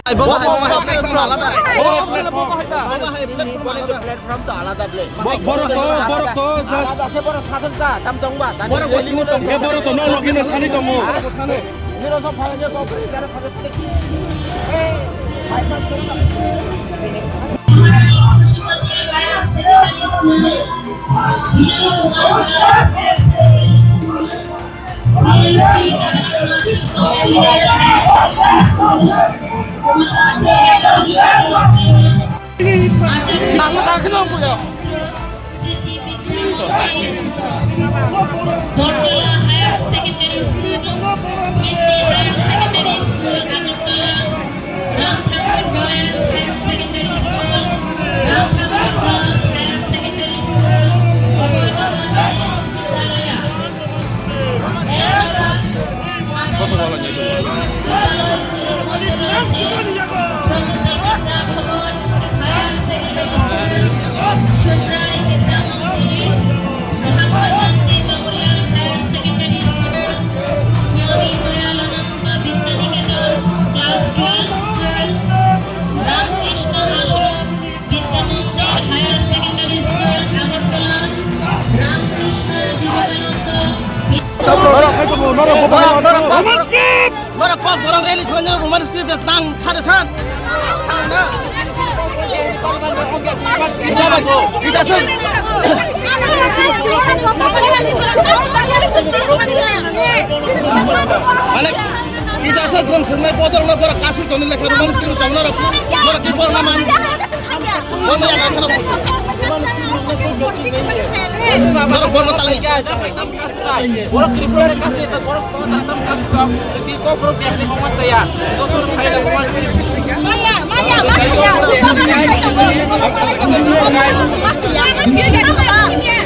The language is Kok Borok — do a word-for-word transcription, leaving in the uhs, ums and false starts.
Bo bahai, bo bahai, platform alada. Bo bahai, platform alada. Platform to alada ble. Bo-, borok to, borok to just alada khe borok sadok ta, tam tong ba. Borok bo tini tong khe borok to no login sani tongo. Niro so phai je ko. Bortola Higher Secondary School, Hindi Higher Secondary School, Agartala, Ramthambor Boys Higher Secondary School, Ramthambor Girls Higher Secondary School, Upper Primary Vidyalaya. Swami Dayananda Vidya Niketan, Class twelve, Ramakrishna Ashram, Vidya Mandir Higher Secondary School, Agartala, Ramakrishna Vivekananda Norok, norok, norok, norok kok borok rally khwlainai Roman script nang sade san. Sana na. Baba, kisa sung. Mane, kisa sung, borok swrwngnai bodol no borok kasu toni lekha Roman script chong norok. Norok ki borok na man. Borok borok talai. Borok Tripura ni kasi, borok kono satam kasi dong. Jadi kok borok biar ni momen saya. Doktor saya momen. Maya, maya, maya. Suka mana saya, borok kono saya, borok kono saya. Masih ya.